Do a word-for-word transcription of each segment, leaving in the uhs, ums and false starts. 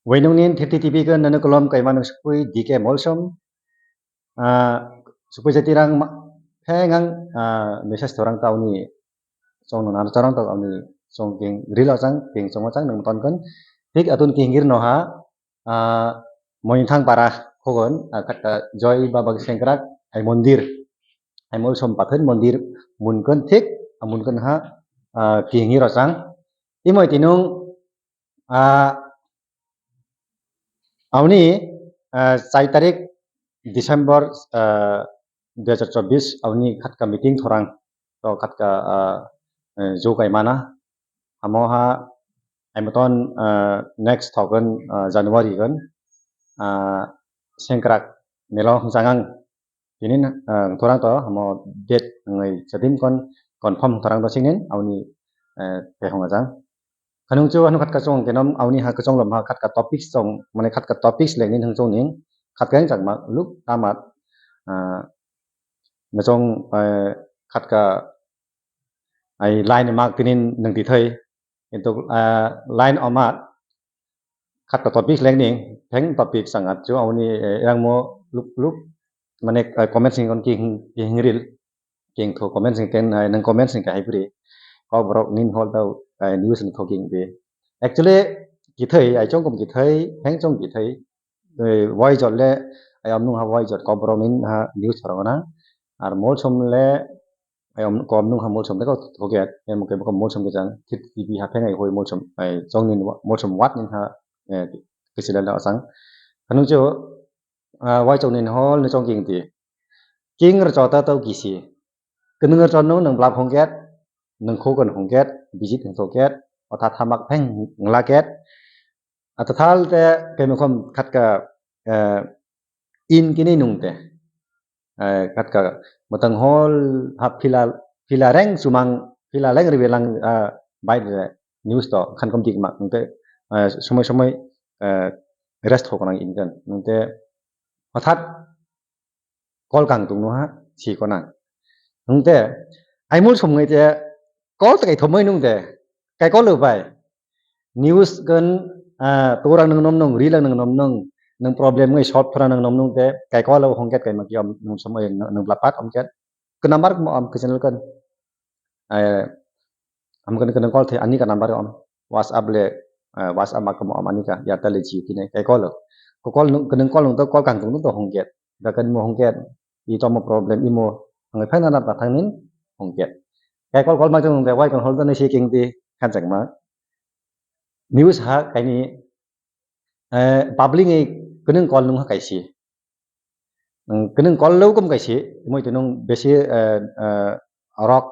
Wainung nin thirty T V ke nanu kolom kaima nung sukui D K Molsom. Ah, sukui jati rang ma-, pheng ang, ah, message thorang tauni song nana chorang tauni song king rilo chang, king songo chang nung ton kon. Thik atun king gir noha, ah, Mointhang para khogon, ah, khatka Joy Baba Sengkrak, ai mondir, ai Molsom pathen mondir, munkon thik, ah, munkon ha, ah, king rilo chang. Imoi tinung, ah, Auni, ah, chai tarik December, ah, dui hajar chobbish auni khatka meeting thorang to khatka, ah, eh, jo kai mana. Amo ha, aimwton, ah, next thogon, ah, January gon, ah, Sengkrak melo hwnchang ang. Tini, ah, thorang to, amo date wngwi chadim kon confirm thorang to singnin, auni, eh, tehong ajang. Khanung chu hanu khatka chong kenom, auni ha kachong lom ha khatka topics chong, mane khatka topics lengni hung chong ning, khatka yang changma, luk tamat, ah, nachong, eh, khatka ai line mak tinin nang tithai, kintu, ah, line omat, khatka topic lengni, theng topic sangat chu auni, eh, yang mo luk luk, mane, eh, comment sing kon ki hing, ki hing ril, king tho comment sing ken, eh, nang comment sing ka hai bri. Kok borok nin hol tau, eh, news ni thoking bi. Actually, kithai, ai chongkom kithai, theng chong kithai, eh, wai jot le, ai amnung ha wai jot kok borok nin ha news thorong na. Ar Molsom le, ai om-, kom nung ha Molsom le kok thoket, em ke bokon Molsom ke jang, thik T V ha pheng ai hoi Molsom, ai chong nin wa-, Molsom wat nin ha, eh, kisila la asang. Khanung chu, ah, wai chong nin hol ni chong king ti. King rwchota tau kisi. Kwnwng rwchot nung nung blap hongket, nung khokon hongket, bijit hongket, otha thamak pheng nglaket. Ata thal te kemikhom khatka, eh, in kini nung te. Eh, khatka matang hol ha phila, phila reng sumang, phila reng ribelang, ah, bai de news to khan kom dik ma nung te, eh, somoi somoi, eh, rest ho kanang in kan. Nung te hothat kol kang tong nung ha, si konang. Nung te, ai Molsom ngai te, kol te kai thomoi nung te, kai kol bai. News kan, ah, torang nung nom nung, rila nung nom nung, nung problem ngai solve thora nung nom nung te, kai kol hong ket kai ma ki om nung somoi nung blapat om ket. Ke number mo om ke channel kan. Eh, am kan kena call the ani ka number om. WhatsApp le, eh, WhatsApp ma kamo om ani ka, Airtel le Jio kine kai call. Ko call nung, kena call nung to call kang tung to hong get. Da kan mo hong get. I to mo problem imo. Ang phai na na ta thang nin hong get. Kai call call ma tung da wai kan hol da ne si king di kan chang ma. News ha kaini, eh, public ni kena call nung ha kaisi. Ang kwnung call lo kom kaisi, moi tunung besi, eh, eh, rock,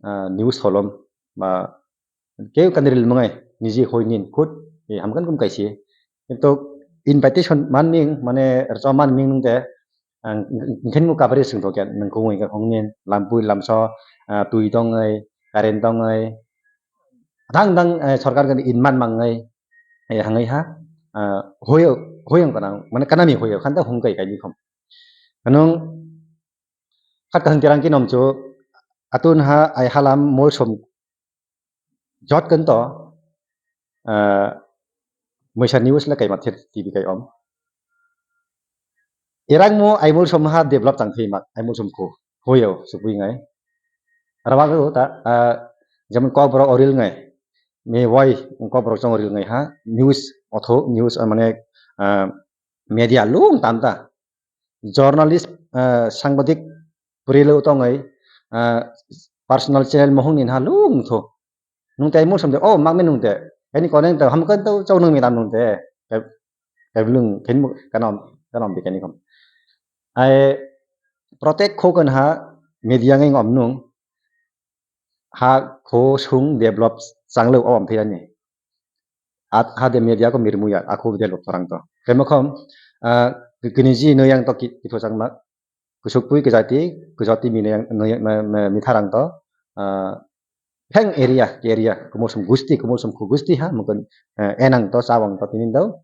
eh, news holom ba ke kandril mangai niji hoi nin khut, eh, hamkan kom kaisi. Kintu invitation man ming, mane rwchap man ming nung te, ang ngkhen mo coverage sing thokya, nung kung ka hong nin, lampui lamso, eh, tui tong ai, current tong ai, dang dang, eh, sorkar kan in man mang ai, eh, hangaiha, ah, hoyo, hoyong kanang, mane kanami hoyo, khanta hongkai kaini khom. Kanung, khat kahang tirang kinom chu, atun ha ai halam Molsom jot kan to, ah, muisa news le kaima thir T V kai om. Irang mo ai Molsom ha develop tang thei mak, ai Molsom ko, hoyo, supui ngai. Rawa ko ta, ah, jemen kok borok oril ngai. Me wai kok borok chong oril ngai ha, news, otho, news, ah, mane, ah, media lung tam ta. Journalist, ah, sangbadik purilo tongai, ah, personal channel mohong ni ha lung tho. Nung te ai Molsom de, oh, mak me nung te. Kaini koneng te, ham kan to chong nung mi tam nung te. Kai, kai lung, kaini mo, kanom, kanom bi kaini kom. Ai, protect kho kan ha, media ngai ngom nung. Ha kho sung develop changlo om thirani. At ha de media ko mirmuya, a kho develop thorang to. Kemo khom, ah, kini ji no yang to ki, ki thosang mak. Kusuk pui kejati, kejati mine yang, no yang, me, me, mitharang to. Ah, pheng area, area, kumosum gusti, kumosum khu gusti ha, mungkin, eh, enang to, sawang to, tinin to.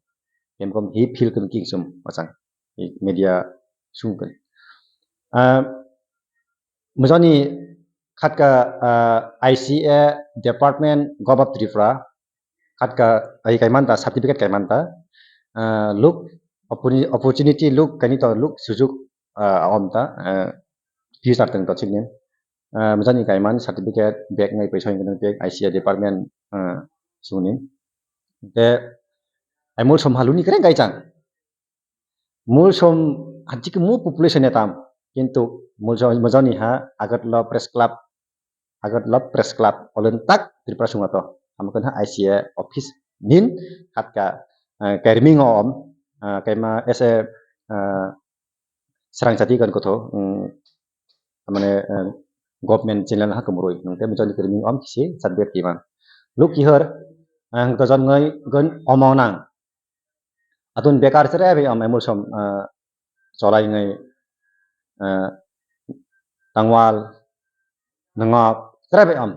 Kemo khom hi feel kun king sum, masang. Hi media sung kun. Ah, Mujani khatka, ah, I C A department, Govt of Tripura, khatka ai kaimanta, certificate kaimanta, ah, look, oppor-, opportunity look, kaini to look, sujuk, ah, om ta, ah, future tong to chikni. Ah, mujani kaiman certificate, bag ngai paisa hwnwi bag I C A department, ah, suni. Te, ai mul som haluni kereng kai chang. Mul som hajik mu population etam, kintu mujani ha Agartala Press Club, Agartala Press Club olen tak Tripura sungato. Amo kan ha I C A office nin khatka, eh, kairming om, eh, kaima ese, eh, serang chati kan kotho, mm, mane, eh, government channel ha kumurui nungte mujani kairming om kisi subject kima. Look here, ang to jon ngai gon omonang. Atun bekar sere bai om emulsom, eh, cholai ngai, eh, tangwal, nangok, sere bai om.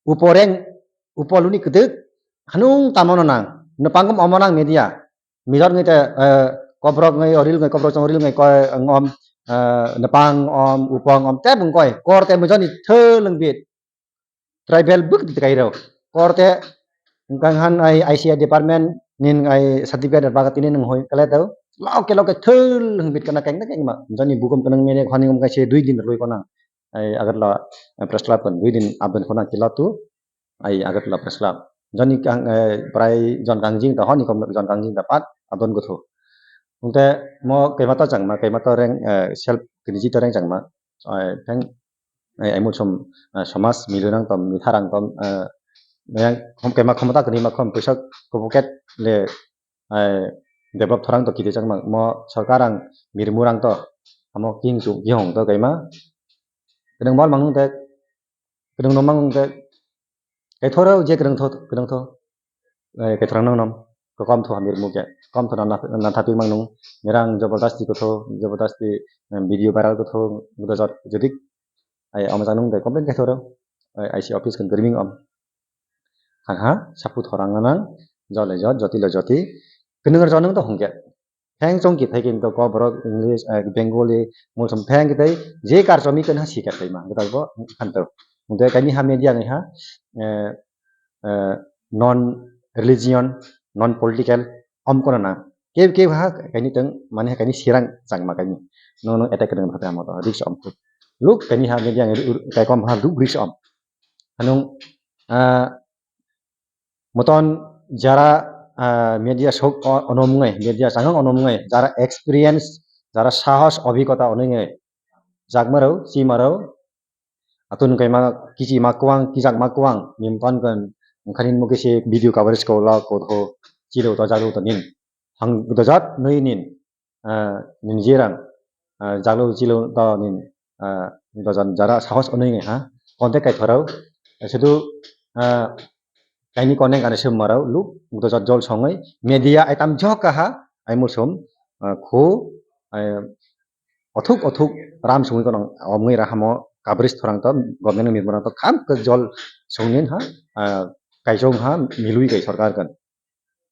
Uporeng, upoluni kedek, hanung tamono nang. Nepangkom omonang media. Mijor ngai te, eh, kobrok ngai, oril ngai, kobrok chong oril ngai, koi, ngom, eh, nepang om, upong om, te bung koi. Kor te mijoni theleng bit. Tribal bwk di kairok. Korte wngkang han ai I C A department nin ai certificate baga tini nung hoi kale tau. Loke loke thul hwngbit kana keng keng ma. Jani bukum kanang mene khani wngkang se dui din roi kona. Ai Agartala, eh, press club kan dui din abdon kona kila tu. Ai Agartala press club. Jani kang, eh, prai jon kangjing ta honi kom jon kangjing ta pat abdon gotho. Wngte mo kaimato changma, kaimato reng, eh, self kini jito reng changma. Ai theng ai, ai muchum, ah, somas milwirang tom, mitharang tom, ah, yang khom kema khomota kwrwi ma khom puisa kubuket le, ai, develop thorang to kiti chakma mo sorkar ang mirmurang to amo king chu kihong to kaima. Kwdwng bal mangno te, kwdwng no mangno te, kaithoro je kwdwng tho, kwdwng tho. Eh, kaithorang nang nom, kokom tho hamir muke, kom tho na, na, na thapik mang nung, mirang jabardasti kotho, jabardasti, eh, video viral kotho, gudajat jedik, ai, om jang nung de complain kaithoro, ai, I C office kan griming om. Han ha, sapu thorang nang, jole jot, joti lo joti, kenung ro nung to hongke. Theng chong ki thai kinto ko borok English, eh, Bengali, muchum theng ki thai, je kar chomi kan ha sika thai ma, gudajat bo, khanto. Mungke kaini ha media ngai ha, eh, eh, non religion, non political, om kono na. Kev kev ha kaini teng mane kaini sirang changma kaini. No no attack kene bhata mo to risk om khut. Luk kaini ha media ngai ru-, ru-, kai kom ha duk risk om. Hanung, ah, moton jara, ah, media sok o-, onom ngai, media changang onom ngai, jara experience, jara sahos, obhigota onoi ngai. Jakmarao, chimarao, Atun kaima kichi ma kwang, kijak ma kwang, nim kon kon, wngkhani muke se video coverage ko la ko tho, chilo to jalo to nin. Hang dojat nui nin, ah, nin jirang, ah, jalo chilo to nin, ah, dojan jara sahos onui ngai ha, konte kai thorau, sudu, ah, kaini konek ane se marau, luk, dojat jol songoi, media item jok kaha, ai musom, ah, khu, ai, othuk othuk ram sungwi kono omwi rahamo kabris thorang to government ni mirmurang to kham ke jol sungnin ha, ah, kaijong ha milwi kai sarkar kan.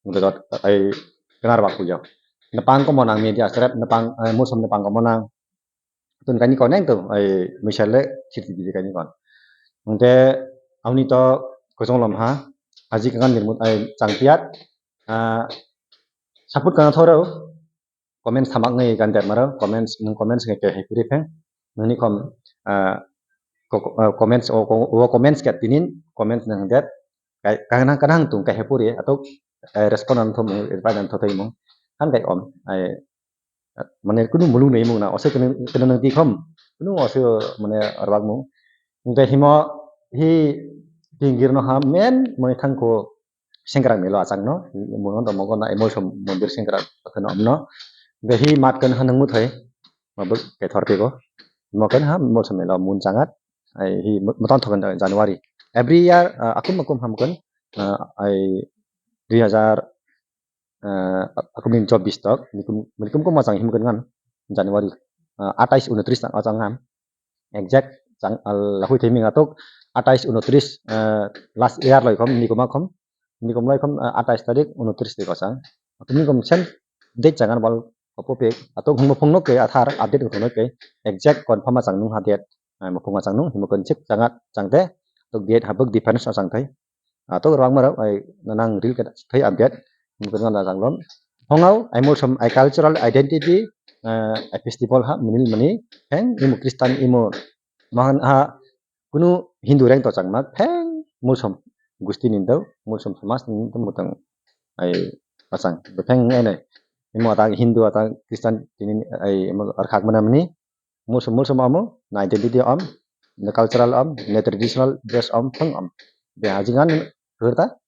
Wngkha jot ai knar bak puja. Nepang komo nang media serep nepang, eh, musom nepang komo nang. Tun kani koneng to ai misale siti di kani kon. Wngte amni to kosong lom ha. Aji kangan mirmut ai changpiat. Ah, saput kana thoro. Comments thamak ngai gan der maro, comments, nung comments ngai ke hai puri pheng. Nungni kom, ah, ko-, ko-, ah, comments o, o, o comments ke tinin, comments nang der. Kai, kanang, kanang tung kai hai puri, atok, eh, respond ang thom, reply ang thotai mung. Han kai om, ai, mane kunu mulung nei mung na, ose kunu, kunu nang ti khom, kunu ose mane arbak mung. Ngai himo, hi, tingir no ha, men, mane thangko, Sengkrak melo achang no, mono do mogo na emotion mondir sengkrak kheno amno. Behi mat kan hanang muthai, mabuk kethor pego. Mo kan ha emotion melo mun changat, ai hi mutan thokan January. Every year, ah, akum akum ham kan, ah, ai dui hazar, ah, akum ni chobbish tok, nikum, nikum kum achang him kan ngan, January, ah, atais unotris tang achang ham. Exact chang, ah, lahui thai ming atok atais unotris, eh, last year loi khom, nikum a khom, nikum loi khom, eh, atais tarik unotris tarik o chang. Atok nikum sen date changan bal kopo pek. Atok hungmo phungno ke athar update khongno ke exact confirm a chang nung ha date. Eh, mo phunga chang nung, himo kon chek changat changte. Atok date habuk difference o chang thai. Atok rang maro, ai, nang ril ke thai update. Himo kon na chang lom. Hongau ai mulsom ai cultural identity, ai festival ha mwnil mani pheng imo Christian imo mahan ha kunu Hindu reng to changma pheng mulsom gusti ni do mulsom samas ni do mutang ai achang pheng ai nai imo ata Hindu ata Christian tini ai imo arkhak mana mani mulsom mulsom amo na identity om na cultural om na traditional dress om pheng om be hajingan hurta